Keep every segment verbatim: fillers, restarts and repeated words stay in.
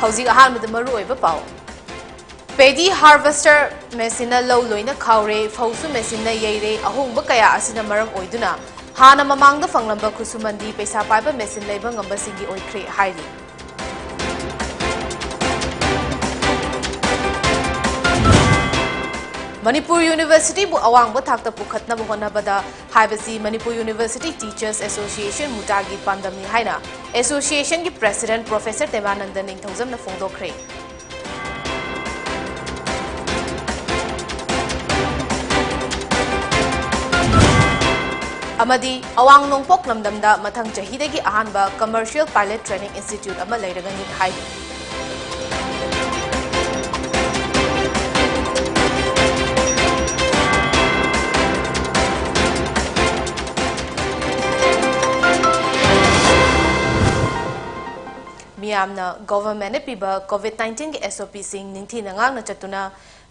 ꯍꯧꯖꯤꯛ ꯑꯍꯥꯟꯕꯗ ꯃꯔꯨꯑꯣꯏꯕ ꯄꯥꯎ꯫ Paddy harvester machineꯅ ꯂꯧ ꯂꯣꯏꯅ ꯈꯥꯎꯔꯦ, ꯐꯧꯁꯨ machineꯅ ꯌꯩꯔꯦ꯫ ꯑꯍꯣꯡꯕ ꯀꯌꯥ ꯑꯁꯤꯅ ꯃꯔꯝ ꯑꯣꯏꯗꯨꯅ ꯍꯥꯟꯅ ꯃꯃꯥꯡꯗ ꯐꯪꯂꯝꯕ ꯈꯨꯠꯁꯨꯃꯟꯗꯤ ꯄꯩꯁꯥ ꯄꯥꯏꯕ machine ꯂꯩꯕ ꯉꯝꯕꯁꯤꯡꯒꯤ ꯑꯣꯏꯈ꯭ꯔꯦ ꯍꯥꯏꯔꯤ꯫ ꯃꯅꯤꯄꯨꯔ Universityꯕꯨ ꯑꯋꯥꯡꯕ ꯊꯥꯛꯇ ꯄꯨꯈꯠꯅꯕ ꯍꯣꯠꯅꯕꯗ ꯍꯥꯏꯕꯁꯤ ꯃꯅꯤꯄꯨꯔ University Teachers Association, ꯃꯨꯇꯥꯒꯤ ꯄꯥꯟꯗꯝꯅꯤ ꯍꯥꯏꯅ Associationꯒꯤ President Professor ꯗꯦꯕꯥꯅꯟꯗ ꯅꯤꯡꯊꯧꯖꯝꯅ ꯐꯣꯡꯗꯣꯛꯈ꯭ꯔꯦ꯫ ꯑꯃꯗꯤ ꯑꯋꯥꯡ ꯅꯣꯡꯄꯣꯛ ꯂꯝꯗꯝꯗ ꯃꯊꯪ ꯆꯍꯤꯗꯒꯤ ꯑꯍꯥꯟꯕ Commercial Pilot Training Institute ꯑꯃ ꯂꯩꯔꯒꯅꯤ ꯍꯥꯏꯔꯤ꯫ ꯃꯤꯌꯥꯝꯅ governmentꯅ ꯄꯤꯕ COVID nineteenꯒꯤ SOPꯁꯤꯡ ꯅꯤꯡꯊꯤꯅ ꯉꯥꯛꯅ ꯆꯠꯇꯨꯅ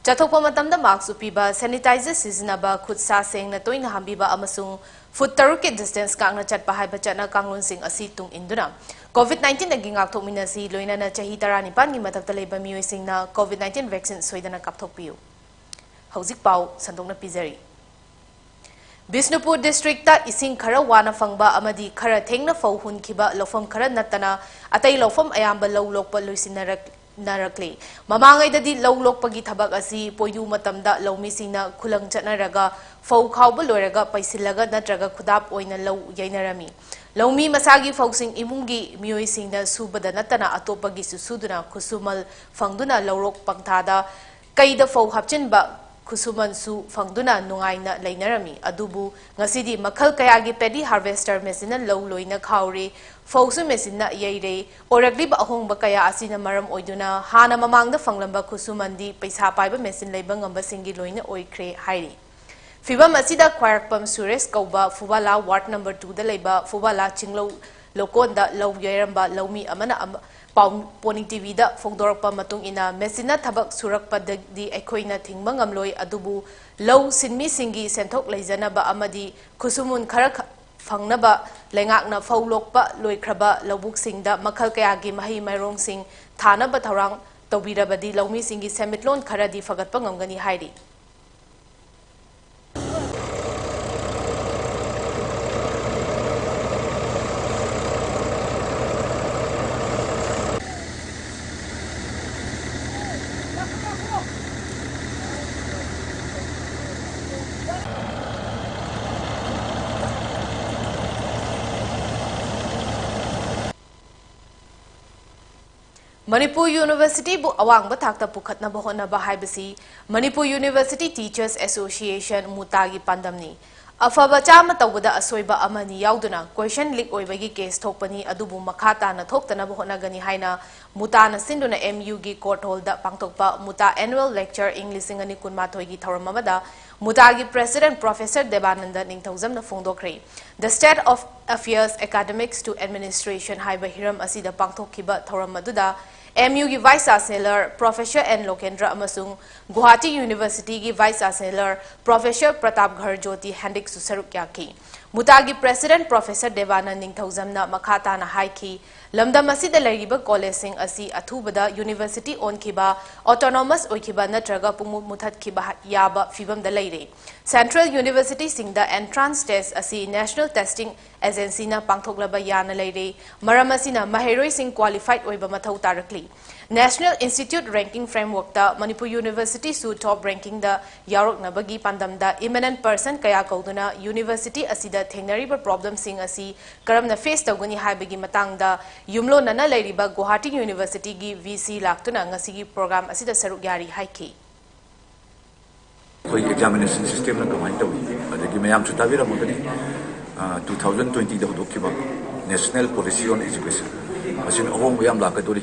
ꯆꯠꯊꯣꯛꯄ ꯃꯇꯝꯗ mask ꯎꯞꯄꯤꯕ, sanitizer ꯁꯤꯖꯤꯟꯅꯕ, ꯈꯨꯠ ꯁꯥ ꯁꯦꯡꯅ ꯇꯣꯏꯅ ꯍꯥꯝꯕꯤꯕ ꯑꯃꯁꯨꯡ foot ꯇꯔꯨꯛꯀꯤ distance ꯉꯥꯛꯅ ꯆꯠꯄ ꯍꯥꯏꯕ ꯆꯠꯅ ꯀꯥꯡꯂꯣꯟꯁꯤꯡ ꯑꯁꯤ ꯇꯨꯡ ꯏꯟꯗꯨꯅ COVID nineteenꯗꯒꯤ ꯉꯥꯛꯊꯣꯛꯃꯤꯟꯅꯁꯤ, ꯂꯣꯏꯅꯅ ꯆꯍꯤ ꯇꯔꯥꯅꯤꯄꯥꯟꯒꯤ ꯃꯊꯛꯇ ꯂꯩꯕ ꯃꯤꯑꯣꯏꯁꯤꯡꯅ COVID nineteen vaccine ꯁꯣꯏꯗꯅ ꯀꯥꯞꯊꯣꯛꯄꯤꯌꯨ꯫ ꯍꯧꯖꯤꯛ ꯄꯥꯎ ꯁꯟꯗꯣꯛꯅ ꯄꯤꯖꯔꯤ꯫ ꯕꯤꯁꯅꯨꯄꯨꯔ districtꯇ ꯏꯁꯤꯡ ꯈꯔ ꯋꯥꯅ ꯐꯪꯕ ꯑꯃꯗꯤ ꯈꯔ ꯊꯦꯡꯅ ꯐꯧ ꯍꯨꯟꯈꯤꯕ ꯂꯧꯐꯝ ꯈꯔ ꯅꯠꯇꯅ ꯑꯇꯩ ꯂꯧꯐꯝ ꯑꯌꯥꯝꯕ ꯂꯧ ꯂꯣꯛꯄ ꯂꯣꯏꯁꯤꯟꯅꯔꯛ-, ꯅꯔꯛꯂꯤ꯫ ꯃꯃꯥꯡꯉꯩꯗꯗꯤ ꯂꯧ ꯂꯣꯛꯄꯒꯤ ꯊꯕꯛ ꯑꯁꯤ ꯄꯣꯏꯅꯨ ꯃꯇꯝꯗ ꯂꯧꯃꯤꯁꯤꯡꯅ ꯈꯨꯂꯪ ꯆꯠꯅꯔꯒ ꯐꯧ ꯈꯥꯎꯕ ꯂꯣꯏꯔꯒ ꯄꯩꯁꯤꯜꯂꯒ ꯅꯠꯇ꯭ꯔꯒ ꯈꯨꯗꯥꯞ ꯑꯣꯏꯅ ꯂꯧ ꯌꯩꯅꯔꯝꯃꯤ꯫ ꯂꯧꯃꯤ ꯃꯁꯥꯒꯤ ꯐꯧꯁꯤꯡ ꯏꯃꯨꯡꯒꯤ ꯃꯤꯑꯣꯏꯁꯤꯡꯅ ꯁꯨꯕꯗ ꯅꯠꯇꯅ ꯑꯇꯣꯞꯄꯒꯤꯁꯨ ꯁꯨꯗꯨꯅ ꯈꯨꯠꯁꯨꯃꯜ ꯐꯪꯗꯨꯅ ꯂꯧꯔꯣꯛ ꯄꯪꯊꯥꯗ ꯀꯩꯗ ꯐꯧ ꯍꯥꯞꯆꯤꯟꯕ ꯈꯨꯠꯁꯨꯃꯟꯁꯨ ꯐꯪꯗꯨꯅ ꯅꯨꯡꯉꯥꯏꯅ ꯂꯩꯅꯔꯝꯃꯤ꯫ ꯑꯗꯨꯕꯨ ꯉꯁꯤꯗꯤ ꯃꯈꯜ ꯀꯌꯥꯒꯤ paddy harvester machineꯅ ꯂꯧ ꯂꯣꯏꯅ ꯈꯥꯎꯔꯦ, ꯐꯧꯁꯨ machineꯅ ꯌꯩꯔꯦ꯫ ꯑꯣꯏꯔꯛꯂꯤꯕ ꯑꯍꯣꯡꯕ ꯀꯌꯥ ꯑꯁꯤꯅ ꯃꯔꯝ ꯑꯣꯏꯗꯨꯅ ꯍꯥꯟꯅ ꯃꯃꯥꯡꯗ ꯐꯪꯂꯝꯕ ꯈꯨꯠꯁꯨꯃꯟꯗꯤ ꯄꯩꯁꯥ ꯄꯥꯏꯕ machine ꯂꯩꯕ ꯉꯝꯕꯁꯤꯡꯒꯤ ꯂꯣꯏꯅ ꯑꯣꯏꯈ꯭ꯔꯦ ꯍꯥꯏꯔꯤ꯫ ꯐꯤꯚꯝ ꯑꯁꯤꯗ ꯈ꯭ꯋꯥꯏꯔꯥꯛꯄꯝ ꯁꯨꯔꯦꯁ ꯀꯧꯕ ꯐꯨꯕꯥꯂꯥ ward number twoꯗ ꯂꯩꯕ ꯐꯨꯕꯥꯂꯥ ꯆꯤꯡꯂꯧ ꯂꯧꯀꯣꯟꯗ ꯂꯧ ꯌꯩꯔꯝꯕ ꯂꯧꯃꯤ ꯑꯃꯅ ꯑꯃ-, ꯄꯥꯎ-, ꯄꯣꯅꯤ TVꯗ ꯐꯣꯡꯗꯣꯔꯛꯄ ꯃꯇꯨꯡ ꯏꯟꯅ, machineꯅ ꯊꯕꯛ ꯁꯨꯔꯛꯄꯗꯗꯤ ꯑꯩꯈꯣꯏꯅ ꯊꯤꯡꯕ ꯉꯝꯂꯣꯏ, ꯑꯗꯨꯕꯨ ꯂꯧ ꯁꯤꯟꯃꯤꯁꯤꯡꯒꯤ ꯁꯦꯟꯊꯣꯛ ꯂꯩꯖꯅꯕ ꯑꯃꯗꯤ ꯈꯨꯠꯁꯨꯃꯟ ꯈꯔ ꯈ-, ꯐꯪꯅꯕ ꯂꯩꯉꯥꯛꯅ ꯐꯧ ꯂꯣꯛꯄ ꯂꯣꯏꯈ꯭ꯔꯕ ꯂꯧꯕꯨꯛꯁꯤꯡꯗ ꯃꯈꯜ ꯀꯌꯥꯒꯤ ꯃꯍꯩ ꯃꯔꯣꯡꯁꯤꯡ ꯊꯥꯅꯕ ꯊꯧꯔꯥꯡ ꯇꯧꯕꯤꯔꯕꯗꯤ ꯂꯧꯃꯤꯁꯤꯡꯒꯤ ꯁꯦꯟꯃꯤꯠꯂꯣꯟ ꯈꯔꯗꯤ ꯐꯒꯠꯄ ꯉꯝꯒꯅꯤ ꯍꯥꯏꯔꯤ꯫ ꯃꯅꯤꯄꯨꯔ ꯌꯨꯅꯤꯚꯔꯁꯤꯇꯤꯕꯨ ꯑꯋꯥꯡꯕ ꯊꯥꯛꯇ ꯄꯨꯈꯠꯅꯕ ꯍꯣꯠꯅꯕ ꯍꯥꯏꯕꯁꯤ ꯃꯅꯤꯄꯨꯔ ꯌꯨꯅꯤꯚꯔꯁꯤꯇꯤ ꯇꯤꯆꯔꯁ ꯑꯦꯁꯣꯁꯤꯌꯦꯁꯟ, ꯃꯨꯇꯥꯒꯤ ꯄꯥꯟꯗꯝꯅꯤ꯫ ꯑꯐꯕ ꯆꯥꯝꯃ ꯇꯧꯕꯗ ꯑꯁꯣꯏꯕ ꯑꯃꯅꯤ ꯌꯥꯎꯗꯨꯅ ꯀꯣꯏꯁꯟ ꯂꯤꯛ ꯑꯣꯏꯕꯒꯤ ꯀꯦꯁ ꯊꯣꯛꯄꯅꯤ, ꯑꯗꯨꯕꯨ ꯃꯈꯥ ꯇꯥꯅ ꯊꯣꯛꯇꯅꯕ ꯍꯣꯠꯅꯒꯅꯤ ꯍꯥꯏꯅ ꯃꯨꯇꯥꯅ ꯁꯤꯟꯗꯨꯅ ꯑꯦꯝ ꯌꯨꯒꯤ ꯀꯣꯔꯠ ꯍꯣꯜꯗ ꯄꯥꯡꯊꯣꯛꯄ ꯃꯨꯇꯥ ꯑꯦꯅꯨꯋꯦꯜ ꯂꯦꯛꯆꯔ ꯏꯪ ꯂꯤꯁꯤꯡ ꯑꯅꯤ ꯀꯨꯟꯃꯥꯊꯣꯏꯒꯤ ꯊꯧꯔꯝ ꯑꯃꯗ ꯃꯨꯇꯥꯒꯤ ꯄ꯭ꯔꯦꯁꯤꯗꯦꯟꯠ ꯄ꯭ꯔꯣꯐꯦꯁꯔ ꯗꯦꯕꯥꯅꯟꯗ ꯅꯤꯡꯊꯧꯖꯝꯅ ꯐꯣꯡꯗꯣꯛꯈ꯭ꯔꯦ꯫ The State of Affairs Academics to Administration ꯍꯥꯏꯕ ꯍꯤꯔꯝ ꯑꯁꯤꯗ ꯄꯥꯡꯊꯣꯛꯈꯤꯕ ꯊꯧꯔꯝ ꯑꯗꯨꯗ ꯑꯦꯝ ꯌꯨꯒꯤ vice chancellor professor N Lokendra ꯑꯃꯁꯨꯡ ꯒꯨꯋꯥꯍꯥꯇꯤ ꯌꯨꯅꯤꯚꯔꯁꯤꯇꯤꯒꯤ ꯚꯥꯏꯁ ꯆꯥꯟꯁꯦꯂꯔ ꯄ꯭ꯔꯣꯐꯦꯁꯔ ꯄ꯭ꯔꯇꯥꯞ ꯘꯔ ꯖꯣꯇꯤ ꯍꯦꯟꯗꯤꯛꯁꯨ ꯁꯔꯨꯛ ꯌꯥꯈꯤ꯫ ꯃꯨꯇꯥꯒꯤ ꯄ꯭ꯔꯦꯁꯤꯗꯦꯟꯠ ꯄ꯭ꯔꯣꯐꯦꯁꯔ ꯗꯦꯕꯥꯅꯟ ꯅꯤꯡꯊꯧꯖꯝꯅ ꯃꯈꯥ ꯇꯥꯅ ꯍꯥꯏꯈꯤ, ꯂꯝꯗꯝ ꯑꯁꯤꯗ ꯂꯩꯔꯤꯕ ꯀꯣꯂꯦꯖꯁꯤꯡ ꯑꯁꯤ ꯑꯊꯨꯕꯗ ꯌꯨꯅꯤꯚꯔꯁꯤꯇꯤ ꯑꯣꯟꯈꯤꯕ, ꯑꯣꯇꯣꯅꯣꯃꯁ ꯑꯣꯏꯈꯤꯕ ꯅꯠꯇ꯭ꯔꯒ ꯄꯨꯡꯃꯨꯠ ꯃꯨꯊꯠꯈꯤꯕ ꯌꯥꯕ ꯐꯤꯕꯝꯗ ꯂꯩꯔꯦ꯫ ꯁꯦꯟꯇ꯭ꯔꯦꯜ ꯌꯨꯅꯤꯚꯔꯁꯤꯇꯤꯁꯤꯡꯗ ꯑꯦꯟꯇ꯭ꯔꯥꯟꯁ ꯇꯦꯁ ꯑꯁꯤ ꯅꯦꯁꯅꯦꯜ ꯇꯦꯁꯇꯤꯡ ꯑꯦꯖꯦꯟꯁꯤꯅ ꯄꯥꯡꯊꯣꯛꯂꯕ ꯌꯥꯅ ꯂꯩꯔꯦ꯫ ꯃꯔꯝ ꯑꯁꯤꯅ ꯃꯍꯩꯔꯣꯏꯁꯤꯡ ꯀ꯭ꯋꯥꯂꯤꯐꯥꯏꯗ ꯑꯣꯏꯕ ꯃꯊꯧ ꯇꯥꯔꯛꯂꯤ꯫ ꯅꯦꯁꯅꯦꯜ ꯏꯟꯁꯇꯤꯇ꯭ꯌꯨꯠ ꯔꯦꯡꯀꯤꯡ ꯐ꯭ꯔꯦꯝꯋꯔꯛꯇ ꯃꯅꯤꯄꯨꯔ ꯌꯨꯅꯤꯚꯔꯁꯤꯇꯤꯁꯨ ꯇꯣꯞ ꯔꯦꯡꯀꯤꯡꯗ ꯌꯥꯎꯔꯛꯅꯕꯒꯤ ꯄꯥꯟꯗꯝꯗ ꯏꯃꯤꯅꯦꯟꯠ ꯄꯔꯁꯟ ꯀꯌꯥ ꯀꯧꯗꯨꯅ ꯌꯨꯅꯤꯚꯔꯁꯤꯇꯤ ꯑꯁꯤꯗ ꯊꯦꯡꯅꯔꯤꯕ ꯄ꯭ꯔꯣꯕ꯭ꯂꯦꯝꯁꯤꯡ ꯑꯁꯤ ꯀꯔꯝꯅ ꯐꯦꯁ ꯇꯧꯒꯅꯤ ꯍꯥꯏꯕꯒꯤ ꯃꯇꯥꯡꯗ ꯌꯨꯝꯂꯣꯟꯅꯅ ꯂꯩꯔꯤꯕ ꯒꯨꯋꯥꯍꯥꯇꯤ ꯌꯨꯅꯤꯚꯔꯁꯤꯇꯤꯒꯤ ꯚꯤ ꯁꯤ ꯂꯥꯛꯇꯨꯅ ꯉꯁꯤꯒꯤ ꯄ꯭ꯔꯣꯒ꯭ꯔꯥꯝ ꯑꯁꯤꯗ ꯁꯔꯨꯛ ꯌꯥꯔꯤ ꯍꯥꯏꯈꯤ꯫ ꯑꯩꯈꯣꯏꯒꯤ ꯑꯦꯛꯖꯥꯃꯤꯅꯦꯁꯟ ꯁꯤꯁꯇꯦꯝꯅ ꯀꯃꯥꯏꯅ ꯇꯧꯏ? ꯑꯗꯒꯤ ꯃꯌꯥꯝꯁꯨ ꯇꯥꯕꯤꯔꯝꯃꯒꯅꯤ, ꯇꯨ ꯊꯥꯎꯖꯟ ꯇ꯭ꯋꯦꯟꯇꯤꯗ ꯍꯧꯗꯣꯛꯈꯤꯕ National Policy on Education, ꯃꯁꯤꯅ ꯑꯍꯣꯡꯕ ꯌꯥꯝ ꯂꯥꯛꯀꯗꯧꯔꯤ꯫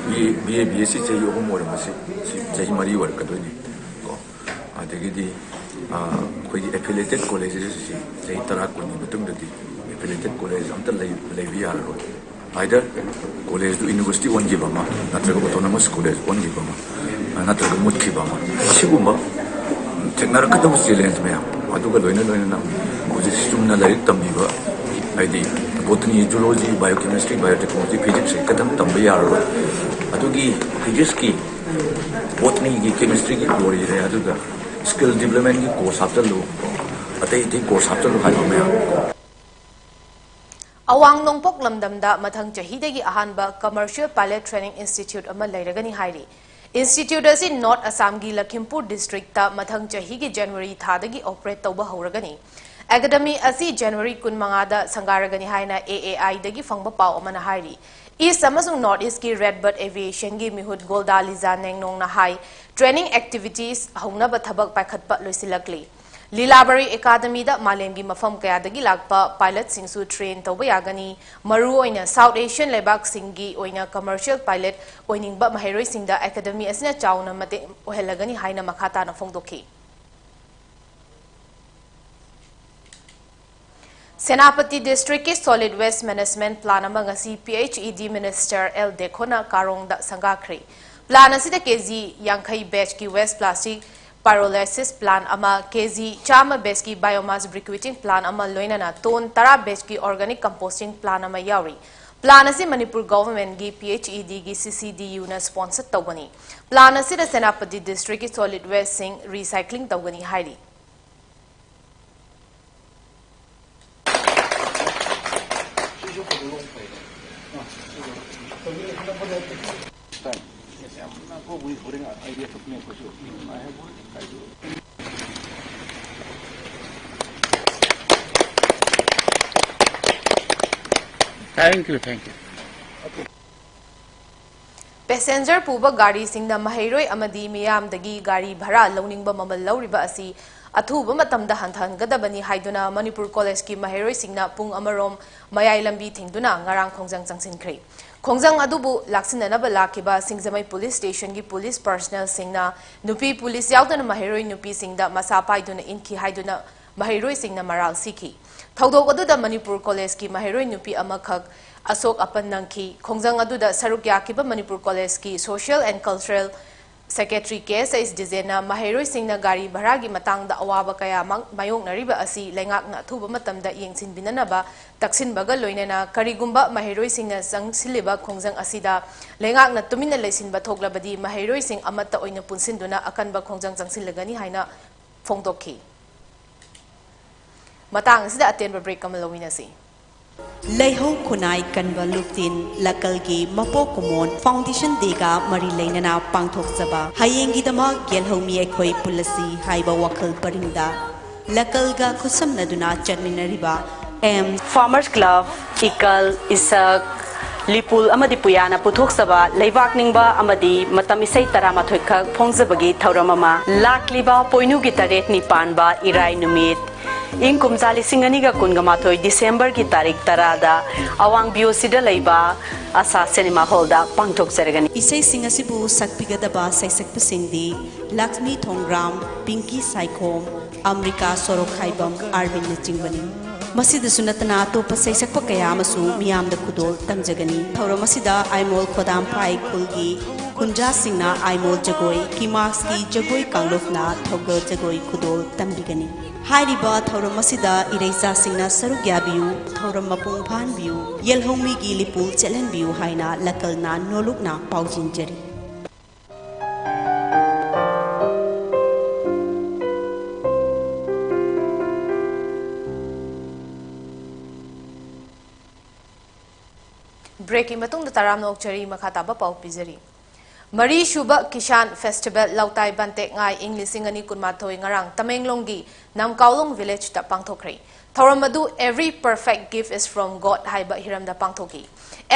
B A, B A, B S C ꯆꯍꯤ ꯑꯍꯨꯝ ꯑꯣꯏꯔꯝꯕꯁꯤ ꯁꯤ ꯆꯍꯤ ꯃꯔꯤ ꯑꯣꯏꯔꯛꯀꯗꯣꯏꯅꯤ ꯀꯣ꯫ ꯑꯗꯒꯤꯗꯤ ꯑꯩꯈꯣꯏꯒꯤ ꯑꯦꯐꯤꯂꯦꯇꯦꯠ ꯀꯣꯂꯦꯖꯦꯁ ꯑꯁꯤ ꯆꯍꯤ ꯇꯔꯥ ꯀꯨꯟꯒꯤ ꯃꯇꯨꯡꯗꯗꯤ ꯑꯦꯐꯤꯂꯦꯇꯦꯠ ꯀꯣꯂꯦꯖ ꯑꯝꯇ ꯂꯩ-, ꯂꯩꯕ ꯌꯥꯔꯔꯣꯏ꯫ ꯑꯥꯏꯗꯔ ꯀꯣꯂꯦꯖꯇꯨ ꯌꯨꯅꯤꯚꯔꯁꯤꯇꯤ ꯑꯣꯟꯈꯤꯕ ꯑꯃ, ꯅꯠꯇ꯭ꯔꯒ ꯑꯣꯇꯣꯅꯣꯃꯁ ꯀꯣꯂꯦꯖ ꯑꯣꯟꯈꯤꯕ ꯑꯃ, ꯅꯠꯇ꯭ꯔꯒ ꯃꯨꯠꯈꯤꯕ ꯑꯃ, ꯁꯤꯒꯨꯝꯕ ꯊꯦꯡꯅꯔꯛꯀꯗꯕ ꯆꯦꯂꯦꯟꯖ ꯃꯌꯥꯝ, ꯑꯗꯨꯒ ꯂꯣꯏꯅ ꯂꯣꯏꯅꯅ ꯍꯧꯖꯤꯛ ꯆꯨꯝꯅ ꯂꯥꯏꯔꯤꯛ ꯇꯝꯕꯤꯕ, ꯍꯥꯏꯗꯤ botany, zoology, biochemistry, biotechnology, physics ꯈꯛꯇꯪ ꯇꯝꯕ ꯌꯥꯔꯔꯣꯏ꯫ ꯑꯗꯨꯒꯤ physicsꯀꯤ, botanyꯒꯤ, chemistryꯒꯤ ꯂꯣꯏꯔꯦ, ꯑꯗꯨꯒ skill developmentꯀꯤ course ꯍꯥꯞꯆꯜꯂꯨ, ꯑꯇꯩ ꯑꯇꯩ course ꯍꯥꯞꯆꯜꯂꯨ ꯍꯥꯏꯕ ꯃꯌꯥꯝ꯫ ꯑꯋꯥꯡ ꯅꯣꯡꯄꯣꯛ ꯂꯝꯗꯝꯗ ꯃꯊꯪ ꯆꯍꯤꯗꯒꯤ ꯑꯍꯥꯟꯕ Commercial Pilot Training Institute ꯑꯃ ꯂꯩꯔꯒꯅꯤ ꯍꯥꯏꯔꯤ꯫ Institute ꯑꯁꯤ North Assamꯒꯤ Lakhimpur districtꯇ ꯃꯊꯪ ꯆꯍꯤꯒꯤ January ꯊꯥꯗꯒꯤ operate ꯇꯧꯕ ꯍꯧꯔꯒꯅꯤ꯫ Academy ꯑꯁꯤ January ꯀꯨꯟꯃꯉꯥꯗ ꯁꯪꯒꯥꯔꯒꯅꯤ ꯍꯥꯏꯅ A A Iꯗꯒꯤ ꯐꯪꯕ ꯄꯥꯎ ꯑꯃꯅ ꯍꯥꯏꯔꯤ꯫ East ꯑꯃꯁꯨꯡ North Eastꯀꯤ Redbird Aviationꯒꯤ ꯃꯤꯍꯨꯠ ꯒꯣꯜꯗꯥ ꯂꯤꯖꯥ ꯅꯦꯡꯅꯣꯡꯅ ꯍꯥꯏ, training activities ꯍꯧꯅꯕ ꯊꯕꯛ ꯄꯥꯏꯈꯠꯄ ꯂꯣꯏꯁꯤꯜꯂꯛꯂꯤ꯫ ꯂꯤꯂꯥꯕꯔꯤ ꯑꯦꯀꯥꯗꯃꯤꯗ ꯃꯥꯂꯦꯝꯒꯤ ꯃꯐꯝ ꯀꯌꯥꯗꯒꯤ ꯂꯥꯛꯄ pilotꯁꯤꯡꯁꯨ train ꯇꯧꯕ ꯌꯥꯒꯅꯤ꯫ ꯃꯔꯨꯑꯣꯏꯅ South Asian ꯂꯩꯕꯥꯛꯁꯤꯡꯒꯤ ꯑꯣꯏꯅ commercial pilot ꯑꯣꯏꯅꯤꯡꯕ ꯃꯍꯩꯔꯣꯏꯁꯤꯡꯗ academy ꯑꯁꯤꯅ ꯆꯥꯎꯅ ꯃꯇꯦꯡ ꯑꯣꯏꯍꯜꯂꯒꯅꯤ ꯍꯥꯏꯅ ꯃꯈꯥ ꯇꯥꯅ ꯐꯣꯡꯗꯣꯛꯈꯤ꯫ Senapati districtꯀꯤ solid waste management plan ꯑꯃ ꯉꯁꯤ P H E D minister L ꯗꯦꯈꯣꯅ ꯀꯥꯔꯣꯡꯗ ꯁꯪꯒꯥꯈ꯭ꯔꯦ꯫ Plan ꯑꯁꯤꯗ K G ꯌꯥꯡꯈꯩ batchꯀꯤ waste plastic pyrolysis plant ꯑꯃ, K G ꯆꯥꯝꯃ batchꯀꯤ biomass briquetting plant ꯑꯃ, ꯂꯣꯏꯅꯅ ton ꯇꯔꯥ batchꯀꯤ organic composting plant ꯑꯃ ꯌꯥꯎꯔꯤ꯫ Plan ꯑꯁꯤ Manipur governmentꯀꯤ P H E Dꯒꯤ C C D Uꯅ sponsor ꯇꯧꯒꯅꯤ꯫ Plan ꯑꯁꯤꯗ ꯁꯦꯅꯥꯄꯇꯤ districtꯀꯤ solid wasteꯁꯤꯡ recycling ꯇꯧꯒꯅꯤ ꯍꯥꯏꯔꯤ꯫ Thank you, thank you. Passenger ꯄꯨꯕ ꯒꯥꯔꯤꯁꯤꯡꯅ ꯃꯍꯩꯔꯣꯏ ꯑꯃꯗꯤ ꯃꯤꯌꯥꯝꯗꯒꯤ ꯒꯥꯔꯤ ꯚꯔꯥ ꯂꯧꯅꯤꯡꯕ ꯃꯃꯜ ꯂꯧꯔꯤꯕ ꯑꯁꯤ ꯑꯊꯨꯕ ꯃꯇꯝꯗ ꯍꯟꯊꯍꯟꯒꯗꯕꯅꯤ ꯍꯥꯏꯗꯨꯅ ꯃꯅꯤꯄꯨꯔ collegeꯀꯤ ꯃꯍꯩꯔꯣꯏꯁꯤꯡꯅ ꯄꯨꯡ ꯑꯃꯔꯣꯝ ꯃꯌꯥꯏ ꯂꯝꯕꯤ ꯊꯤꯡꯗꯨꯅ ꯉꯔꯥꯡ ꯈꯣꯡꯖꯪ ꯆꯪꯁꯤꯟꯈ꯭ꯔꯦ꯫ ꯈꯣꯡꯖꯪ ꯑꯗꯨꯕꯨ ꯂꯥꯛꯁꯤꯟꯅꯅꯕ ꯂꯥꯛꯈꯤꯕ ꯁꯤꯡꯖꯃꯩ police stationꯒꯤ police personnelꯁꯤꯡꯅ ꯅꯨꯄꯤ police ꯌꯥꯎꯗꯅ ꯃꯍꯩꯔꯣꯏ ꯅꯨꯄꯤꯁꯤꯡꯗ ꯃꯁꯥ ꯄꯥꯏꯗꯨꯅ ꯏꯟꯈꯤ ꯍꯥꯏꯗꯨꯅ ꯃꯍꯩꯔꯣꯏꯁꯤꯡꯅ ꯃꯔꯥꯜ ꯁꯤꯈꯤ꯫ ꯊꯧꯗꯣꯛ ꯑꯗꯨꯗ ꯃꯅꯤꯄꯨꯔ collegeꯀꯤ ꯃꯍꯩꯔꯣꯏ ꯅꯨꯄꯤ ꯑꯃꯈꯛ ꯑꯁꯣꯛ ꯑꯄꯟ ꯅꯪꯈꯤ꯫ ꯈꯣꯡꯖꯪ ꯑꯗꯨꯗ ꯁꯔꯨꯛ ꯌꯥꯈꯤꯕ Manipur collegeꯀꯤ social and cultural Secretary K S H Dijenna ꯃꯍꯩꯔꯣꯏꯁꯤꯡꯅ ꯒꯥꯔꯤ ꯚꯔꯥꯒꯤ ꯃꯇꯥꯡꯗ ꯑꯋꯥꯕ ꯀꯌꯥꯃꯛ ꯃꯥꯌꯣꯛꯅꯔꯤꯕ ꯑꯁꯤ ꯂꯩꯉꯥꯛꯅ ꯑꯊꯨꯕ ꯃꯇꯝꯗ ꯌꯦꯡꯁꯤꯟꯕꯤꯅꯅꯕ ꯇꯛꯁꯤꯟꯕꯒ ꯂꯣꯏꯅꯅ ꯀꯔꯤꯒꯨꯝꯕ ꯃꯍꯩꯔꯣꯏꯁꯤꯡꯅ ꯆꯪꯁꯤꯜꯂꯤꯕ ꯈꯣꯡꯖꯪ ꯑꯁꯤꯗ ꯂꯩꯉꯥꯛꯅ ꯇꯨꯃꯤꯟꯅ ꯂꯩꯁꯤꯟꯕ ꯊꯣꯛꯂꯕꯗꯤ ꯃꯍꯩꯔꯣꯏꯁꯤꯡ ꯑꯃꯠꯇ ꯑꯣꯏꯅ ꯄꯨꯟꯁꯤꯟꯗꯨꯅ ꯑꯀꯟꯕ ꯈꯣꯡꯖꯪ ꯆꯪꯁꯤꯜꯂꯒꯅꯤ ꯍꯥꯏꯅ ꯐꯣꯡꯗꯣꯛꯈꯤ꯫ ꯃꯇꯥꯡ ꯑꯁꯤꯗ ꯑꯇꯦꯟꯕ break ꯑꯃ ꯂꯧꯃꯤꯟꯅꯁꯤ꯫ ꯂꯩꯍꯧ ꯈꯨꯟꯅꯥꯏ ꯀꯟꯕ ꯂꯨꯞꯇꯤꯟ ꯂꯀꯜꯒꯤ ꯃꯄꯣꯛ ꯀꯨꯝꯑꯣꯟ Foundation Dayꯒ ꯃꯔꯤ ꯂꯩꯅꯅ ꯄꯥꯡꯊꯣꯛꯆꯕ ꯍꯌꯦꯡꯒꯤꯗꯃꯛ ꯌꯦꯜꯍꯧꯃꯤ ꯑꯩꯈꯣꯏ ꯄꯨꯜꯂꯁꯤ ꯍꯥꯏꯕ ꯋꯥꯈꯜ ꯄꯔꯤꯡꯗ ꯂꯀꯜꯒ ꯈꯨꯠꯁꯝꯅꯗꯨꯅ ꯆꯠꯃꯤꯟꯅꯔꯤꯕ M Farmers Club, ꯏꯀꯜ, ꯏꯁꯛ, ꯂꯤꯄꯨꯜ ꯑꯃꯗꯤ ꯄꯨꯌꯥꯅ ꯄꯨꯊꯣꯛꯆꯕ ꯂꯩꯕꯥꯛ ꯅꯤꯡꯕ ꯑꯃꯗꯤ ꯃꯇꯝ ꯏꯁꯩ ꯇꯔꯥꯃꯥꯊꯣꯏ ꯈꯛ ꯐꯣꯡꯖꯕꯒꯤ ꯊꯧꯔꯝ ꯑꯃ꯫ ꯂꯥꯛꯂꯤꯕ ꯄꯣꯏꯅꯨꯒꯤ ꯇꯔꯦꯠꯅꯤ ꯄꯥꯟꯕ ꯏꯔꯥꯏ ꯅꯨꯃꯤꯠ, ꯏꯪ ꯀꯨꯝꯖꯥ ꯂꯤꯁꯤꯡ ꯑꯅꯤꯒ ꯀꯨꯟꯒ ꯃꯥꯊꯣꯏ Decemberꯒꯤ ꯇꯥꯔꯤꯛ ꯇꯔꯥꯗ ꯑꯋꯥꯡ B O Cꯗ ꯂꯩꯕ ꯑꯁꯥ Cinema Hallꯗ ꯄꯥꯡꯊꯣꯛꯆꯔꯒꯅꯤ꯫ ꯏꯁꯩꯁꯤꯡ ꯑꯁꯤꯕꯨ ꯁꯛꯄꯤꯒꯗꯕ ꯁꯩꯁꯛꯄꯁꯤꯡꯗꯤ ꯂꯛꯁꯃꯤ ꯊꯣꯡꯒ꯭ꯔꯥꯝ, ꯄꯤꯡꯀꯤ ꯁꯥꯏꯈꯣꯝ, ꯑꯝꯔꯤꯀꯥ ꯁꯣꯔꯣꯛꯈꯥꯏꯕꯝ, ꯑꯥꯔꯕꯤꯟꯅꯆꯤꯡꯕꯅꯤ꯫ ꯃꯁꯤꯗꯁꯨ ꯅꯠꯇꯅ ꯑꯇꯣꯞꯄ ꯁꯩꯁꯛꯄ ꯀꯌꯥ ꯑꯃꯁꯨ ꯃꯤꯌꯥꯝꯗ ꯈꯨꯗꯣꯜ ꯇꯝꯖꯒꯅꯤ꯫ ꯊꯧꯔꯝ ꯑꯁꯤꯗ ꯑꯥꯏꯃꯣꯜ ꯈꯣꯗꯥꯝꯐꯥꯏ ꯈꯨꯜꯒꯤ ꯈꯨꯟꯖꯥꯁꯤꯡꯅ ꯑꯥꯏꯃꯣꯜ ꯖꯒꯣꯏ, ꯀꯤꯃꯥꯛꯁꯀꯤ ꯖꯒꯣꯏ ꯀꯥꯡꯂꯨꯞꯅ ꯊꯧꯒꯜ ꯖꯒꯣꯏ ꯈꯨꯗꯣꯜ ꯇꯝꯕꯤꯒꯅꯤ꯫ ꯍꯥꯏꯔꯤꯕ ꯊꯧꯔꯝ ꯑꯁꯤꯗ ꯏꯔꯩꯆꯥꯁꯤꯡꯅ ꯁꯔꯨꯛ ꯌꯥꯕꯤꯌꯨ, ꯊꯧꯔꯝ ꯃꯄꯨꯡ ꯐꯥꯍꯟꯕꯤꯌꯨ, ꯌꯦꯜꯍꯧꯃꯤꯒꯤ ꯂꯤꯄꯨ ꯆꯦꯜꯍꯟꯕꯤꯌꯨ ꯍꯥꯏꯅ ꯂꯀꯜꯅ ꯅꯣꯂꯨꯛꯅ ꯄꯥꯎꯖꯦꯟꯖꯔꯤ꯫ Breakꯀꯤ ꯃꯇꯨꯡꯗ ꯇꯔꯥꯝꯅ ꯑꯣꯛꯆꯔꯤ, ꯃꯈꯥ ꯇꯥꯕ ꯄꯥꯎ ꯄꯤꯖꯔꯤ꯫ ꯃꯔꯤꯁꯨꯕ Kisan Festival ꯂꯧꯇꯥꯏ ꯕꯟꯇꯦꯛ ꯉꯥꯏ ꯏꯪ ꯂꯤꯁꯤꯡ ꯑꯅꯤ ꯀꯨꯟꯃꯥꯊꯣꯏ ꯉꯔꯥꯡ ꯇꯃꯦꯡꯂꯣꯡꯒꯤ ꯅꯝꯀꯥꯎꯂꯣꯡ Villageꯇ ꯄꯥꯡꯊꯣꯛꯈ꯭ꯔꯦ꯫ ꯊꯧꯔꯝ ꯑꯗꯨ Every Perfect Gift is from God ꯍꯥꯏꯕ ꯍꯤꯔꯝꯗ ꯄꯥꯡꯊꯣꯛꯈꯤ꯫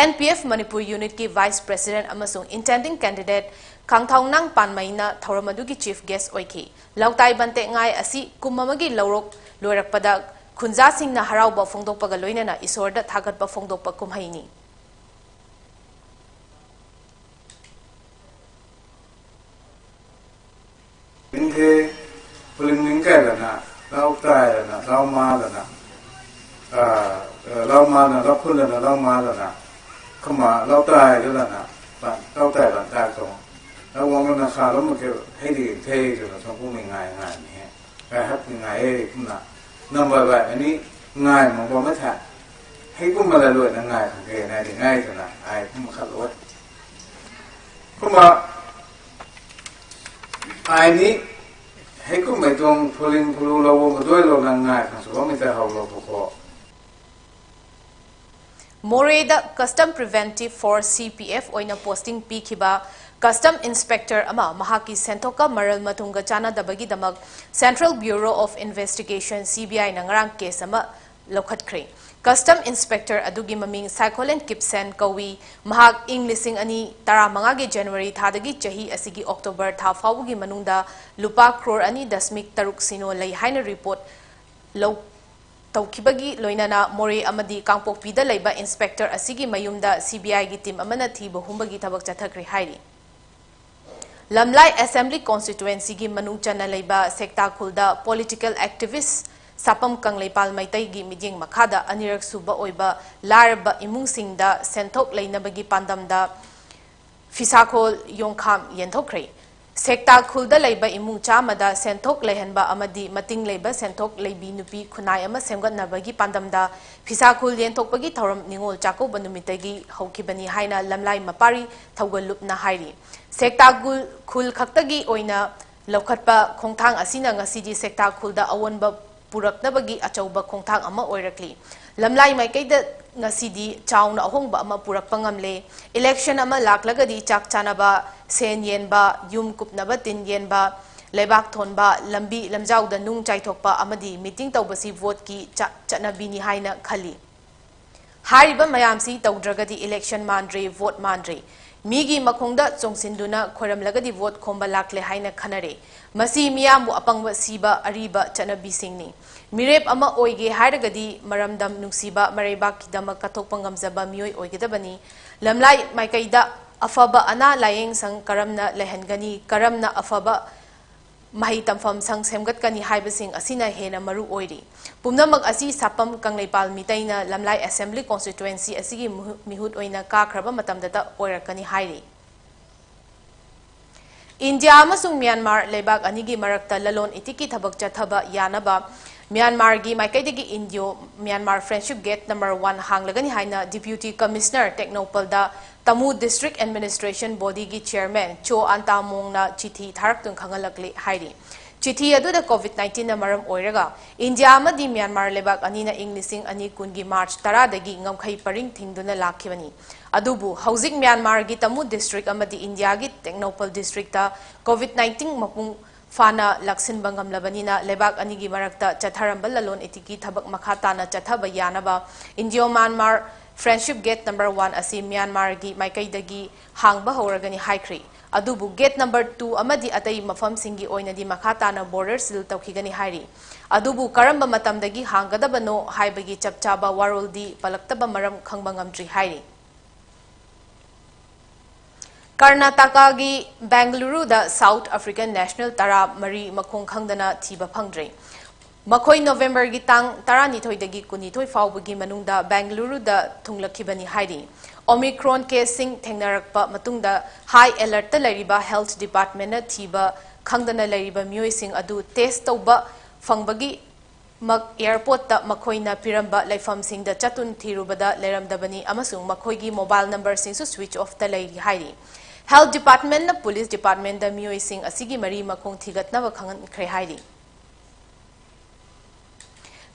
N P F Manipur Unitꯀꯤ Vice President ꯑꯃꯁꯨꯡ Intending Candidate ꯈꯥꯡꯊꯥꯎꯅꯥꯡ ꯄꯥꯟꯃꯩꯅ ꯊꯧꯔꯝ ꯑꯗꯨꯒꯤ Chief Guest ꯑꯣꯏꯈꯤ꯫ ꯂꯧꯇꯥꯏ ꯕꯟꯇꯦꯛ ꯉꯥꯏ ꯑꯁꯤ ꯀꯨꯝ ꯑꯃꯒꯤ ꯂꯧꯔꯣꯛ ꯂꯣꯏꯔꯛꯄꯗ ꯈꯨꯟꯖꯥꯁꯤꯡꯅ ꯍꯔꯥꯎꯕ ꯐꯣꯡꯗꯣꯛꯄꯒ ꯂꯣꯏꯅꯅ ꯏꯁꯣꯔꯗ ꯊꯥꯒꯠꯄ ꯐꯣꯡꯗꯣꯛꯄ ꯀꯨꯝꯍꯩꯅꯤ꯫ ꯅꯤꯡꯊꯦ ꯄꯨꯂꯤꯡ ꯅꯤꯡꯀꯥꯏꯂꯅ, ꯂꯥꯎ ꯇꯥꯏꯂꯅ, ꯂꯥꯎ ꯃꯥꯂꯅ, ꯑ, ꯂꯥꯎ ꯃꯥꯂꯅ, ꯂꯥꯎ ꯐꯨꯜꯂꯅ, ꯂꯥꯎ ꯃꯥꯂꯅ, ꯈꯃ ꯂꯥꯎ ꯇꯥꯏꯂꯅ, ꯂꯥꯎ ꯇꯥꯏꯂꯅ ꯇꯥꯛꯇꯣ꯫ ꯑꯋꯥꯡꯕ ꯅꯈꯥ ꯂꯣꯝ ꯃꯈꯩ ꯍꯩꯗꯤ ꯊꯩꯗꯨꯅ ꯊꯣꯡ ꯄꯨꯝꯃꯤ ꯉꯥꯏ ꯉꯥꯏꯅꯤ ꯍꯦ꯫ ꯉꯥꯏ ꯍꯛꯄꯤ ꯉꯥꯏ ꯍꯩ ꯄꯨꯝꯅ ꯅꯝꯕ ꯕꯥꯏ ꯑꯅꯤ ꯉꯥꯏ ꯃꯪꯕ ꯃꯊꯥ ꯍꯩ ꯄꯨꯝꯕ ꯂ ꯂꯣꯏꯅ ꯉꯥꯏ ꯈꯪꯈ꯭ꯔꯦ ꯅꯥꯏꯗꯤ ꯉꯥꯏꯗꯅ ꯑꯥꯏ ꯄꯨꯝꯕ ꯈꯛ ꯂꯣꯏ꯫ ꯀꯨꯝꯕ ꯑꯥꯏꯅꯤ ꯍꯩ ꯀꯨꯝꯕꯩ ꯇꯣꯡ ꯐꯨꯂꯤꯡ ꯐꯨꯂꯨ ꯂꯧꯕ ꯃꯗꯣꯏ ꯂꯧꯅ ꯉꯥꯏ ꯈꯪꯁꯨ ꯂꯧꯃꯤꯇ ꯍꯧ ꯂꯧꯕꯀꯣ꯫ ꯃꯣꯔꯦꯗ Custom Preventive Force, C P F, ꯑꯣꯏꯅ ꯄꯣꯁꯇꯤꯡ ꯄꯤꯈꯤꯕ ꯀꯁꯇꯝ ꯏꯟꯁꯄꯦꯛꯇꯔ ꯑꯃ ꯃꯍꯥꯛꯀꯤ ꯁꯦꯟꯊꯣꯛꯀ ꯃꯔꯜ ꯃꯊꯨꯝꯒ ꯆꯥꯟꯅꯗꯕꯒꯤꯗꯃꯛ Central Bureau of Investigation, C B I, ꯅ ꯉꯔꯥꯡ ꯀꯦꯁ ꯑꯃ ꯂꯧꯈꯠꯈ꯭ꯔꯦ꯫ ꯀꯁꯇꯝ ꯏꯟꯁꯄꯦꯛꯇꯔ ꯑꯗꯨꯒꯤ ꯃꯃꯤꯡ ꯁꯥꯏꯈꯣꯂꯦꯟ ꯀꯤꯞꯁꯦꯟ ꯀꯧꯏ꯫ ꯃꯍꯥꯛ ꯏꯪ ꯂꯤꯁꯤꯡ ꯑꯅꯤ ꯇꯔꯥꯃꯉꯥꯒꯤ ꯖꯅꯋꯥꯔꯤ ꯊꯥꯗꯒꯤ ꯆꯍꯤ ꯑꯁꯤꯒꯤ ꯑꯣꯛꯇꯣꯕꯔ ꯊꯥ ꯐꯥꯎꯕꯒꯤ ꯃꯅꯨꯡꯗ ꯂꯨꯄꯥ ꯀ꯭ꯔꯣꯔ ꯑꯅꯤ ꯗꯁꯃꯤꯛ ꯇꯔꯨꯛ ꯁꯤꯅꯣ ꯂꯩ ꯍꯥꯏꯅ ꯔꯤꯄꯣꯔꯠ ꯂꯧ ꯇꯧꯈꯤꯕꯒꯤ ꯂꯣꯏꯅꯅ ꯃꯣꯔꯦ ꯑꯃꯗꯤ ꯀꯥꯡꯄꯣꯛꯄꯤꯗ ꯂꯩꯕ ꯏꯟꯁꯄꯦꯛꯇꯔ ꯑꯁꯤꯒꯤ ꯃꯌꯨꯝꯗ C B I ꯒꯤ ꯇꯤꯝ ꯑꯃꯅ ꯊꯤꯕ ꯍꯨꯝꯕꯒꯤ ꯊꯕꯛ ꯆꯠꯊꯈ꯭ꯔꯦ ꯍꯥꯏꯔꯤ꯫ ꯂꯝꯂꯥꯏ ꯑꯦꯁꯦꯝꯕ꯭ꯂꯤ ꯀꯣꯟꯁꯇꯤꯇ꯭ꯋꯦꯟꯁꯤꯒꯤ ꯃꯅꯨꯡ ꯆꯟꯅ ꯂꯩꯕ ꯁꯦꯛꯇꯥ ꯈꯨꯜꯗ ꯄꯣꯂꯤꯇꯤꯀꯦꯜ ꯑꯦꯛꯇꯤꯚꯤꯁ ꯁꯥꯄꯝ ꯀꯪꯂꯩꯄꯥꯜ ꯃꯩꯇꯩꯒꯤ ꯃꯤꯠꯌꯦꯡ ꯃꯈꯥꯗ ꯑꯅꯤꯔꯛ ꯁꯨꯕ ꯑꯣꯏꯕ ꯂꯥꯏꯔꯕ ꯏꯃꯨꯡꯁꯤꯡꯗ ꯁꯦꯟꯊꯣꯛ ꯂꯩꯅꯕꯒꯤ ꯄꯥꯟꯗꯝꯗ ꯐꯤꯁꯥꯈꯣꯜ ꯌꯣꯡꯈꯥꯝ ꯌꯦꯟꯊꯣꯛꯈ꯭ꯔꯦ꯫ ꯁꯦꯛꯇꯥ ꯈꯨꯜꯗ ꯂꯩꯕ ꯏꯃꯨꯡ ꯆꯥꯝꯃꯗ ꯁꯦꯟꯊꯣꯛ ꯂꯩꯍꯟꯕ ꯑꯃꯗꯤ ꯃꯇꯤꯡ ꯂꯩꯕ ꯁꯦꯟꯊꯣꯛ ꯂꯩꯕꯤ ꯅꯨꯄꯤ ꯈꯨꯟꯅꯥꯏ ꯑꯃ ꯁꯦꯝꯒꯠꯅꯕꯒꯤ ꯄꯥꯟꯗꯝꯗ ꯐꯤꯁꯥꯈꯣꯜ ꯌꯦꯟꯊꯣꯛꯄꯒꯤ ꯊꯧꯔꯝ ꯅꯤꯉꯣꯜ ꯆꯥꯛꯀꯧꯕ ꯅꯨꯃꯤꯠꯇꯒꯤ ꯍꯧꯈꯤꯕꯅꯤ ꯍꯥꯏꯅ ꯂꯝꯂꯥꯏ ꯃꯄꯥꯔꯤ ꯊꯧꯒꯜꯂꯨꯞꯅ ꯍꯥꯏꯔꯤ꯫ ꯁꯦꯛꯇꯥ ꯈꯨꯜ ꯈꯛꯇꯒꯤ ꯑꯣꯏꯅ ꯂꯧꯈꯠꯄ ꯈꯣꯡꯊꯥꯡ ꯑꯁꯤꯅ ꯉꯁꯤꯗꯤ ꯁꯦꯛꯇꯥ ꯈꯨꯜꯗ ꯑꯑꯣꯟꯕ ꯄꯨꯔꯛꯅꯕꯒꯤ ꯑꯆꯧꯕ ꯈꯣꯡꯊꯥꯡ ꯑꯃ ꯑꯣꯏꯔꯛꯂꯤ꯫ ꯂꯝꯂꯥꯏ ꯃꯥꯏꯀꯩꯗ ꯉꯁꯤꯗꯤ ꯆꯥꯎꯅ ꯑꯍꯣꯡꯕ ꯑꯃ ꯄꯨꯔꯛꯄ ꯉꯝꯂꯦ꯫ ꯏꯂꯦꯛꯁꯟ ꯑꯃ ꯂꯥꯛꯂꯒꯗꯤ ꯆꯥꯛ ꯆꯥꯅꯕ, ꯁꯦꯟ ꯌꯦꯟꯕ, ꯌꯨꯝ ꯀꯨꯞꯅꯕ ꯇꯤꯟ ꯌꯦꯟꯕ, ꯂꯩꯕꯥꯛ ꯊꯣꯟꯕ, ꯂꯝꯕꯤ ꯂꯝꯖꯥꯎꯗ ꯅꯨꯡ ꯆꯥꯏꯊꯣꯛꯄ ꯑꯃꯗꯤ ꯃꯤꯇꯤꯡ ꯇꯧꯕꯁꯤ ꯚꯣꯠꯀꯤ ꯆꯠꯅꯕꯤꯅꯤ ꯍꯥꯏꯅ ꯈꯜꯂꯤ꯫ ꯍꯥꯏꯔꯤꯕ ꯃꯌꯥꯝꯁꯤ ꯇꯧꯗ꯭ꯔꯒꯗꯤ ꯏꯂꯦꯛꯁꯟ ꯃꯥꯟꯗ꯭ꯔꯦ, ꯚꯣꯠ ꯃꯥꯟꯗ꯭ꯔꯦ꯫ ꯃꯤꯒꯤ ꯃꯈꯣꯡꯗ ꯆꯣꯡꯁꯤꯟꯗꯨꯅ ꯈꯣꯏꯔꯝꯂꯒꯗꯤ ꯚꯣꯠ ꯈꯣꯝꯕ ꯂꯥꯛꯂꯦ ꯍꯥꯏꯅ ꯈꯟꯅꯔꯦ꯫ ꯃꯁꯤ ꯃꯤꯌꯥꯝꯕꯨ ꯑꯄꯪꯕ ꯁꯤꯕ ꯑꯔꯤꯕ ꯆꯠꯅꯕꯤꯁꯤꯡꯅꯤ꯫ ꯃꯤꯔꯦꯞ ꯑꯃ ꯑꯣꯏꯒꯦ ꯍꯥꯏꯔꯒꯗꯤ ꯃꯔꯝꯗꯝ ꯅꯨꯡꯁꯤꯕ ꯃꯔꯩꯕꯥꯛꯀꯤꯗꯃꯛ ꯀꯠꯊꯣꯛꯄ ꯉꯝꯖꯕ ꯃꯤꯑꯣꯏ ꯑꯣꯏꯒꯗꯕꯅꯤ꯫ ꯂꯝꯂꯥꯏ ꯃꯥꯏꯀꯩꯗ ꯑꯐꯕ ꯑꯅꯥ ꯂꯥꯌꯦꯡ ꯁꯪ ꯀꯔꯝꯅ ꯂꯩꯍꯟꯒꯅꯤ, ꯀꯔꯝꯅ ꯑꯐꯕ ꯃꯍꯩ ꯇꯝꯐꯝ ꯁꯪ ꯁꯦꯝꯒꯠꯀꯅꯤ ꯍꯥꯏꯕꯁꯤꯡ ꯑꯁꯤꯅ ꯍꯦꯟꯅ ꯃꯔꯨ ꯑꯣꯏꯔꯤ꯫ ꯄꯨꯝꯅꯃꯛ ꯑꯁꯤ ꯁꯥꯄꯝ ꯀꯪꯂꯩꯄꯥꯜ ꯃꯤꯇꯩꯅ ꯂꯝꯂꯥꯏ ꯑꯦꯁꯦꯝꯕ꯭ꯂꯤ ꯀꯣꯟꯁꯇꯤꯇ꯭ꯋꯦꯟꯁꯤ ꯑꯁꯤꯒꯤ ꯃꯤꯍꯨꯠ ꯑꯣꯏꯅ ꯀꯥꯈ꯭ꯔꯕ ꯃꯇꯝꯗꯇ ꯑꯣꯏꯔꯛꯀꯅꯤ ꯍꯥꯏꯔꯤ꯫ ꯏꯟꯗꯤꯌꯥ ꯑꯃꯁꯨꯡ ꯃ꯭ꯌꯥꯟꯃꯥꯔ ꯂꯩꯕꯥꯛ ꯑꯅꯤꯒꯤ ꯃꯔꯛꯇ ꯂꯂꯣꯟ ꯏꯇꯤꯛꯀꯤ ꯊꯕꯛ ꯆꯠꯊꯕ ꯌꯥꯅꯕ ꯃ꯭ꯌꯥꯟꯃꯥꯔꯒꯤ ꯃꯥꯏꯀꯩꯗꯒꯤ Indo Myanmar friendship gate number one ꯍꯥꯡꯂꯒꯅꯤ ꯍꯥꯏꯅ Deputy Commissioner ꯇꯦꯡꯅꯧꯄꯜꯗ ꯇꯃꯨ District Administration Bodyꯒꯤ Chairman ꯆꯣ ꯑꯟꯇꯥꯃꯣꯡꯅ ꯆꯤꯊꯤ ꯊꯥꯔꯛꯇꯨꯅ ꯈꯪꯍꯜꯂꯛꯂꯤ ꯍꯥꯏꯔꯤ꯫ ꯆꯤꯊꯤ ꯑꯗꯨꯗ COVID nineteenꯅ ꯃꯔꯝ ꯑꯣꯏꯔꯒ ꯏꯟꯗꯤꯌꯥ ꯑꯃꯗꯤ ꯃ꯭ꯌꯥꯟꯃꯥꯔ ꯂꯩꯕꯥꯛ ꯑꯅꯤꯅ ꯏꯪ ꯂꯤꯁꯤꯡ ꯑꯅꯤ ꯀꯨꯟꯒꯤ March ꯇꯔꯥꯗꯒꯤ ꯉꯝꯈꯩ ꯄꯔꯤꯡ ꯊꯤꯡꯗꯨꯅ ꯂꯥꯛꯈꯤꯕꯅꯤ꯫ ꯑꯗꯨꯕꯨ ꯍꯧꯖꯤꯛ ꯃ꯭ꯌꯥꯟꯃꯥꯔꯒꯤ ꯇꯃꯨ District ꯑꯃꯗꯤ ꯏꯟꯗꯤꯌꯥꯒꯤ ꯇꯦꯡꯅꯧꯄꯜ Districtꯇ COVID nineteen ꯃꯄꯨꯡ ꯐꯥꯅ ꯂꯥꯛꯁꯤꯟꯕ ꯉꯝꯂꯕꯅꯤꯅ ꯂꯩꯕꯥꯛ ꯑꯅꯤꯒꯤ ꯃꯔꯛꯇ ꯆꯠꯊꯔꯝꯕ ꯂꯂꯣꯟ ꯏꯇꯤꯛꯀꯤ ꯊꯕꯛ ꯃꯈꯥ ꯇꯥꯅ ꯆꯠꯊꯕ ꯌꯥꯅꯕ ꯏꯟꯗꯤꯌꯣ Myanmar friendship gate number one ꯑꯁꯤ ꯃ꯭ꯌꯥꯟꯃꯥꯔꯒꯤ ꯃꯥꯏꯀꯩꯗꯒꯤ ꯍꯥꯡꯕ ꯍꯧꯔꯒꯅꯤ ꯍꯥꯏꯈ꯭ꯔꯤ꯫ ꯑꯗꯨꯕꯨ gate number two ꯑꯃꯗꯤ ꯑꯇꯩ ꯃꯐꯝꯁꯤꯡꯒꯤ ꯑꯣꯏꯅꯗꯤ ꯃꯈꯥ ꯇꯥꯅ border seal ꯇꯧꯈꯤꯒꯅꯤ ꯍꯥꯏꯔꯤ꯫ ꯑꯗꯨꯕꯨ ꯀꯔꯝꯕ ꯃꯇꯝꯗꯒꯤ ꯍꯥꯡꯒꯗꯕꯅꯣ ꯍꯥꯏꯕꯒꯤ ꯆꯞ ꯆꯥꯕ ꯋꯥꯔꯣꯜꯗꯤ ꯄꯜꯂꯛꯇꯕ ꯃꯔꯝ ꯈꯪꯕ ꯉꯝꯗ꯭ꯔꯤ ꯍꯥꯏꯔꯤ꯫ ꯀꯔꯅꯥꯇꯀꯥꯒꯤ ꯕꯦꯡꯒꯂꯨꯔꯨꯗ South African national ꯇꯔꯥ ꯃꯔꯤ ꯃꯈꯣꯡ ꯈꯪꯗꯅ ꯊꯤꯕ ꯐꯪꯗ꯭ꯔꯦ꯫ ꯃꯈꯣꯏ ꯅꯣꯕꯦꯝꯕꯔꯒꯤ ꯇꯥꯡ ꯇꯔꯥꯅꯤꯊꯣꯏꯗꯒꯤ ꯀꯨꯟꯅꯤꯊꯣꯏ ꯐꯥꯎꯕꯒꯤ ꯃꯅꯨꯡꯗ ꯕꯦꯡꯒꯂꯨꯔꯨꯗ ꯊꯨꯡꯂꯛꯈꯤꯕꯅꯤ ꯍꯥꯏꯔꯤ꯫ Omicron caseꯁꯤꯡ ꯊꯦꯡꯅꯔꯛꯄ ꯃꯇꯨꯡꯗ high alertꯇ ꯂꯩꯔꯤꯕ health departmentꯅ ꯊꯤꯕ ꯈꯪꯗꯅ ꯂꯩꯔꯤꯕ ꯃꯤꯑꯣꯏꯁꯤꯡ ꯑꯗꯨ test ꯇꯧꯕ ꯐꯪꯕꯒꯤ ꯃꯛ airportꯇ ꯃꯈꯣꯏꯅ ꯄꯤꯔꯝꯕ ꯂꯩꯐꯝꯁꯤꯡꯗ ꯆꯠꯇꯨꯅ ꯊꯤꯔꯨꯕꯗ ꯂꯩꯔꯝꯗꯕꯅꯤ ꯑꯃꯁꯨꯡ ꯃꯈꯣꯏꯒꯤ mobile numberꯁꯤꯡꯁꯨ switch offꯇ ꯂꯩꯔꯤ ꯍꯥꯏꯔꯤ꯫ Health departmentꯅ police departmentꯗ ꯃꯤꯑꯣꯏꯁꯤꯡ ꯑꯁꯤꯒꯤ ꯃꯔꯤ ꯃꯈꯣꯡ ꯊꯤꯒꯠꯅꯕ ꯈꯪꯍꯟꯈ꯭ꯔꯦ ꯍꯥꯏꯔꯤ꯫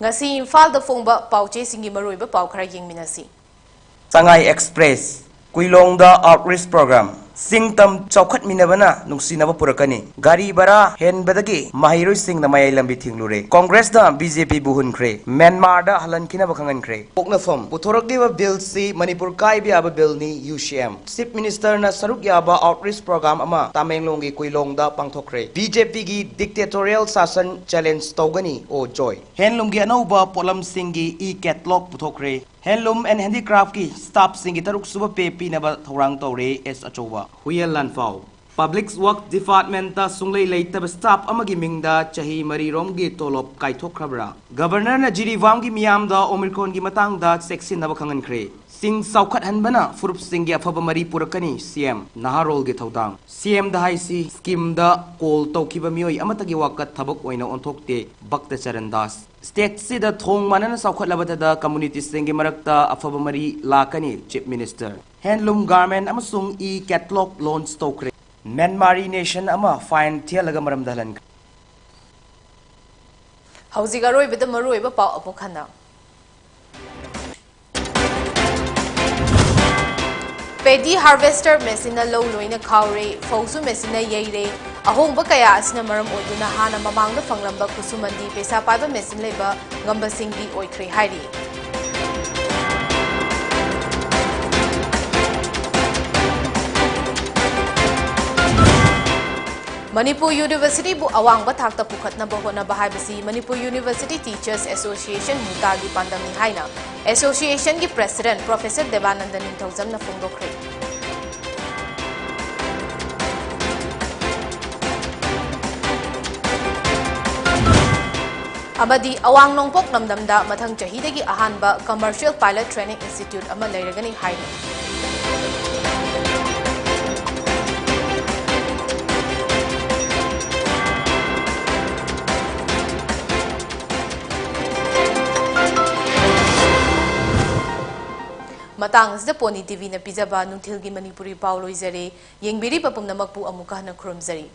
ꯉꯁꯤ ꯏꯝꯐꯥꯜꯗ ꯐꯣꯡꯕ ꯄꯥꯎꯆꯦꯁꯤꯡꯒꯤ ꯃꯔꯨꯑꯣꯏꯕ ꯄꯥꯎ ꯈꯔ ꯌꯦꯡꯃꯤꯟꯅꯁꯤ꯫ ꯁꯉꯥꯏ ꯑꯦꯛꯁꯄ꯭ꯔꯦꯁ, ꯀꯨꯏꯂꯣꯡꯗ outreach program꯫ ꯆꯤꯡ ꯇꯝ ꯆꯥꯎꯈꯠꯃꯤꯟꯅꯕꯅ ꯅꯨꯡꯁꯤꯅꯕ ꯄꯨꯔꯛꯀꯅꯤ꯫ ꯒꯥꯔꯤ ꯚꯔꯥ ꯍꯦꯟꯕꯗꯒꯤ ꯃꯍꯩꯔꯣꯏꯁꯤꯡꯅ ꯃꯌꯥꯏ ꯂꯝꯕꯤ ꯊꯤꯡꯂꯨꯔꯦ꯫ ꯀꯣꯡꯒ꯭ꯔꯦꯁꯅ ꯕꯤ ꯖꯦ ꯄꯤꯕꯨ ꯍꯨꯟꯈ꯭ꯔꯦ꯫ ꯃ꯭ꯌꯥꯟꯃꯥꯔꯗ ꯍꯜꯍꯟꯈꯤꯅꯕ ꯈꯪꯍꯟꯈ꯭ꯔꯦ꯫ ꯄꯣꯛꯅꯐꯝ, ꯄꯨꯊꯣꯔꯛꯂꯤꯕ ꯕꯤꯜꯁꯤ ꯃꯅꯤꯄꯨꯔ ꯀꯥꯏꯕ ꯌꯥꯕ ꯕꯤꯜꯅꯤ, ꯌꯨ ꯁꯤ ꯑꯦꯝ꯫ ꯆꯤꯐ ꯃꯤꯅꯤꯁꯇꯔꯅ ꯁꯔꯨꯛ ꯌꯥꯕ outreach program ꯑꯃ ꯇꯥꯃꯦꯡꯂꯣꯡꯒꯤ ꯀꯨꯏꯂꯣꯡꯗ ꯄꯥꯡꯊꯣꯛꯈ꯭ꯔꯦ꯫ ꯕꯤ ꯖꯦ ꯄꯤꯒꯤ dictatorial ꯁꯥꯁꯟ challenge ꯇꯧꯒꯅꯤ, ꯑꯣ ꯖꯣꯏ꯫ ꯍꯦꯟꯂꯨꯝꯒꯤ ꯑꯅꯧꯕ ꯄꯣꯠꯂꯝꯁꯤꯡꯒꯤ e-catalogue ꯄꯨꯊꯣꯛꯈ꯭ꯔꯦ꯫ Handloom and Handicraftꯀꯤ staffꯁꯤꯡꯒꯤ ꯇꯔꯨꯛ ꯁꯨꯕ pay ꯄꯤꯅꯕ ꯊꯧꯔꯥꯡ ꯇꯧꯔꯦ, ꯑꯦꯁ ꯑꯆꯧꯕ꯫ ꯍꯨꯌꯦꯟ ꯂꯥꯟꯐꯥꯎ꯫ Public Works Departmentꯇ ꯁꯨꯡꯂꯩ ꯂꯩꯇꯕ staff ꯑꯃꯒꯤ ꯃꯤꯡꯗ ꯆꯍꯤ ꯃꯔꯤꯔꯣꯝꯒꯤ ꯇꯣꯂꯣꯞ ꯀꯥꯏꯊꯣꯛꯈ꯭ꯔꯕ꯭ꯔꯥ? Governorꯅ ꯖꯤꯔꯤꯕꯥꯝꯒꯤ ꯃꯤꯌꯥꯝꯗ Omicronꯒꯤ ꯃꯇꯥꯡꯗ ꯆꯦꯛꯁꯤꯟꯅꯕ ꯈꯪꯍꯟꯈ꯭ꯔꯦ꯫ ꯁꯤꯡ ꯆꯥꯎꯈꯠꯍꯟꯕꯅ ꯐꯨꯔꯨꯞꯁꯤꯡꯒꯤ ꯑꯐꯕ ꯃꯔꯤ ꯄꯨꯔꯛꯀꯅꯤ, ꯁꯤ ꯑꯦꯝ꯫ ꯅꯍꯥꯔꯣꯜꯒꯤ ꯊꯧꯗꯥꯡ꯫ ꯁꯤ ꯑꯦꯝꯗ ꯍꯥꯏꯁꯤ, ꯁ꯭ꯀꯤꯝꯗ ꯀꯣꯜ ꯇꯧꯈꯤꯕ ꯃꯤꯑꯣꯏ ꯑꯃꯠꯇꯒꯤ ꯋꯥꯀꯠ ꯊꯕꯛ ꯑꯣꯏꯅ ꯑꯣꯟꯊꯣꯛꯇꯦ, ꯚꯛꯇ ꯆꯔꯟ ꯗꯥꯁ꯫ ꯁ꯭ꯇꯦꯠꯁꯤꯗ ꯊꯣꯡ ꯃꯥꯟꯅꯅ ꯆꯥꯎꯈꯠꯂꯕꯗꯗ ꯀꯝꯃꯨꯅꯤꯇꯤꯁꯤꯡꯒꯤ ꯃꯔꯛꯇ ꯑꯐꯕ ꯃꯔꯤ ꯂꯥꯛꯀꯅꯤ, ꯆꯤꯐ ꯃꯤꯅꯤꯁꯇꯔ꯫ ꯍꯦꯟꯂꯨꯝ ꯒꯥꯔꯃꯦꯟ ꯑꯃꯁꯨꯡ ꯏ ꯀꯦꯇꯂꯣꯛ ꯂꯣꯟꯆ ꯇꯧꯈ꯭ꯔꯦ꯫ ꯃ꯭ꯌꯥꯟꯃꯥꯔꯤ ꯅꯦꯁꯟ ꯑꯃ ꯐꯥꯏꯟ ꯊꯤꯍꯜꯂꯒ ꯃꯔꯝ ꯗꯜꯍꯟꯈ꯭ꯔꯦ꯫ ꯍꯧꯖꯤꯛ ꯑꯔꯣꯏꯕꯗ ꯃꯔꯨꯑꯣꯏꯕ ꯄꯥꯎ ꯑꯃꯨꯛ ꯍꯟꯅ꯫ ꯄꯦꯗꯤ ꯍꯥꯔꯚꯦꯁꯇꯔ ꯃꯦꯆꯤꯟꯅ ꯂꯧ ꯂꯣꯏꯅ ꯈꯥꯎꯔꯦ, ꯐꯧꯁꯨ ꯃꯦꯆꯤꯟꯅ ꯌꯩꯔꯦ꯫ ꯑꯍꯣꯡꯕ ꯀꯌꯥ ꯑꯁꯤꯅ ꯃꯔꯝ ꯑꯣꯏꯗꯨꯅ ꯍꯥꯟꯅ ꯃꯃꯥꯡꯗ ꯐꯪꯂꯝꯕ ꯈꯨꯠꯁꯨꯃꯟꯗꯤ ꯄꯩꯁꯥ ꯄꯥꯏꯕ ꯃꯦꯆꯤꯟ ꯂꯩꯕ ꯉꯝꯕꯁꯤꯡꯗꯤ ꯑꯣꯏꯈ꯭ꯔꯦ ꯍꯥꯏꯔꯤ꯫ ꯃꯅꯤꯄꯨꯔ ꯌꯨꯅꯤꯚꯔꯁꯤꯇꯤꯕꯨ ꯑꯋꯥꯡꯕ ꯊꯥꯛꯇ ꯄꯨꯈꯠꯅꯕ ꯍꯣꯠꯅꯕ ꯍꯥꯏꯕꯁꯤ ꯃꯅꯤꯄꯨꯔ ꯌꯨꯅꯤꯚꯔꯁꯤꯇꯤ ꯇꯤꯆꯔꯁ ꯑꯦꯁꯣꯁꯤꯌꯦꯁꯟ, ꯃꯨꯇꯥꯒꯤ ꯄꯥꯟꯗꯝꯅꯤ ꯍꯥꯏꯅ ꯑꯦꯁꯣꯁꯤꯌꯦꯁꯟꯒꯤ ꯄ꯭ꯔꯦꯁꯤꯗꯦꯟꯠ ꯄ꯭ꯔꯣꯐꯦꯁꯔ ꯗꯦꯕꯥꯅꯟꯗ ꯅꯤꯡꯊꯧꯖꯝꯅ ꯐꯣꯡꯗꯣꯛꯈ꯭ꯔꯦ꯫ ꯑꯃꯗꯤ ꯑꯋꯥꯡ ꯅꯣꯡꯄꯣꯛ ꯂꯝꯗꯝꯗ ꯃꯊꯪ ꯆꯍꯤꯗꯒꯤ ꯑꯍꯥꯟꯕ commercial pilot training institute ꯑꯃ ꯂꯩꯔꯒꯅꯤ ꯍꯥꯏꯔꯤ꯫ ꯃꯇꯥꯡ ꯑꯁꯤꯗ ꯄꯣꯅꯤ ꯇꯤꯚꯤꯅ ꯄꯤꯖꯕ ꯅꯨꯡꯊꯤꯜꯒꯤ ꯃꯅꯤꯄꯨꯔꯤ ꯄꯥꯎ ꯂꯣꯏꯖꯔꯦ꯫ ꯌꯦꯡꯕꯤꯔꯤꯕ ꯄꯨꯝꯅꯃꯛꯄꯨ ꯑꯃꯨꯛꯀ ꯍꯟꯅ ꯈꯨꯔꯨꯝꯖꯔꯤ꯫